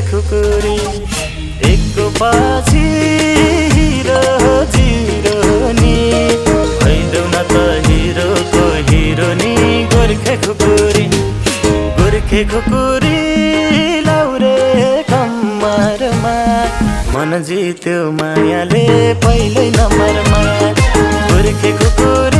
खुकुरी एकको पछि हिरो जिरो नि भइदेऊ न त हिरोको हिरो नि गोर्खे खुकुरी लाउरे कम्मरमा मन जित्यो मायाले पहिल्यै नम्बरमा गोर्खे खुकुरी